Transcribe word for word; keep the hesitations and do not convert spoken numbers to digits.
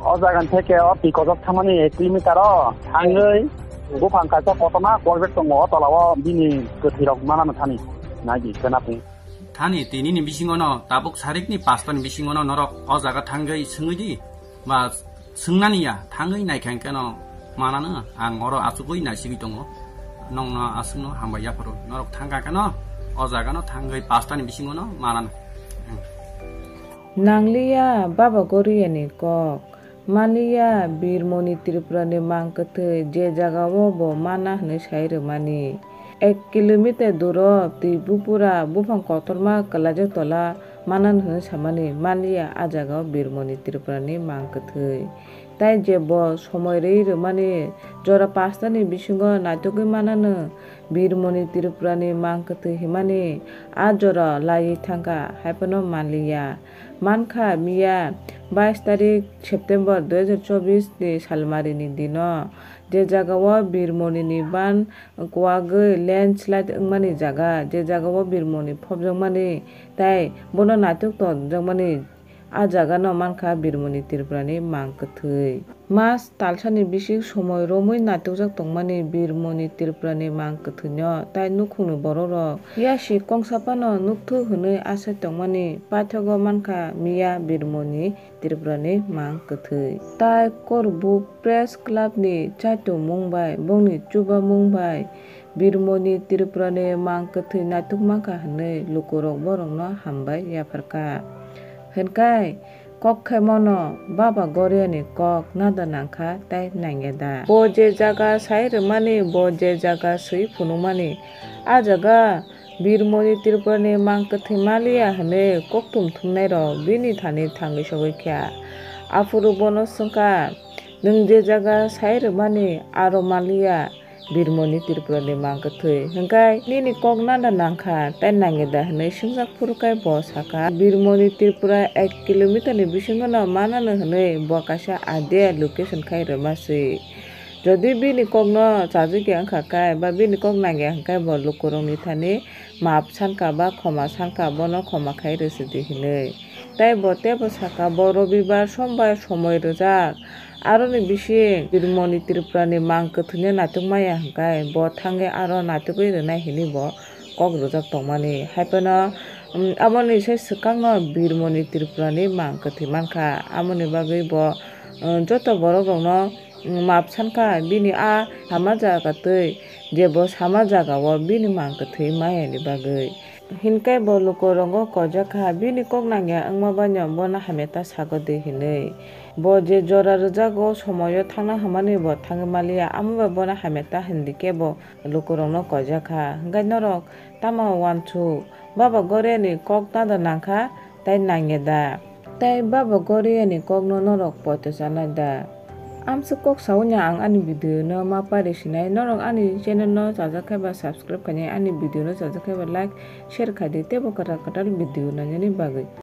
O jaga ni theke o twi kojak thangmani ek kilometer o thangwi buphang kaisa kotorma korbet tongo, o tola o bini kwthwi rok manano thani. Naidi khena tong. Thani tini ni bisingo no tabuk sarik ni pasta ni bisingo no norok o jaga thangwi swngwi di. Ba swngnani ya, thangwi naikha hwnkhe no manano, ang oro achugwi naisigwi tongo. Nokno aswkno hambai yapharo. Norok thangkha khe no o jaga no thangwi pasta ni bisingo no manano. Nangliya Baba Goriya ni kok. Manliya Birmoni Tripura ni mang kwthwi je jaga o bo mana hwnwi sai rwmani. Ek kilometer duro twi bupura buphang kotorma kwlaijak tola manan hwnwi samani manliya a jaga o Birmoni Tripura ni mang kwthwi. Tai je bo somoi rwi rwmani jora pasta ni bisingo naitugwi manano Birmoni Tripura ni mang kwthwi himani a jora laiwi thangkha haiphano manliya. Mankha miya bais tarik September dui hajar chobbish ni salmari ni dino je jaga o Birmoni ni ban kwagwi landslide wngmani jaga, je jaga o Birmoni phobjakmani tai bono naituk tonjakmani a jaga no mankha Birmoni Tripura ni mang kwthwi. Mas talsani bising somoi romwi naitukjak tongmani Birmoni Tripura ni mang kwthwino tai nukhungni borokrok yasi kongsa phano nukthuk hwnwi asai tongmani paithago mankha miya Birmoni Tripura ni mang kwthwi. Tai Korbuk Press Club ni chaitumung bai bongni chubamung bai Birmoni Tripura ni mang kwthwi naituk mankha hwnwi lukurok borokno hambai yapharkha. Hwnkhai kok khe mono Baba Goriya ni kok nada nangkha tai nangya da. Bo je jaga sai rwmani, bo je jaga swi phunukmani, a jaga Birmoni Tripura ni mang kwthwi manliya hwnwi kokthum thumnai rok bini thani thangwi sogwi kha. Aphuru bono swngkha, "Nwng je jaga sai rwmani aro manliya?" Birmoni Tripura ni mang kwthwi. Hwnkhe nini kok nada nangkha, tai nangya da hwnwi swngjak phuru khe bo sakha. Birmoni Tripura ek kilometer ni bisingo no manano hwnwi bo kaisa idea location khai rwma se. Jodi bini kokno chajikya wngkha khe ba bini kok nangya hwnkhe bo lukurokni thani map sankha ba khoma sankha, bono khoma khai rwsidi hwnwi. Tai bo teibo sakha, bo Robibar, Sombar somoi rwjak. Aroni bising Birmoni Tripura ni mang kwthwino naituk maya hwnkhe bo thangwi aro naitugwi rwnai hinwi bo kok rwjak tongmani. Haiphano, um, aboni se swkangno Birmoni Tripura ni mang kwthwi mankha. Amoni bagwi bo, um, joto borok rokno, um, map sankha bini a sama jaga twi je bo sama jaga o bini mang kwthwi maya ni bagwi. Hinkhe bo lukurokno koijakha, bini kok nangya wngma baino bono hamya ta sagodi hinwi. Bo je jora rwjago, somoio thangna hwnmani bo thangwi maliya, amo bai bono hamya ta hindikhe bo lukurokno koijakha. Hinkhe norok tamo uansuk, Baba Goriya ni kok nada nangkha, tai nangya da? Tai Baba Goriya ni kokno norok poito chanai da? Amswk kok saui no ang ani video no ma pari sinai, norok ani channel no chajak khe ba subscribe khainai, ani video no chajak khe ba like, share khaidi, teibo kwtal kwtal video nainani bagwi.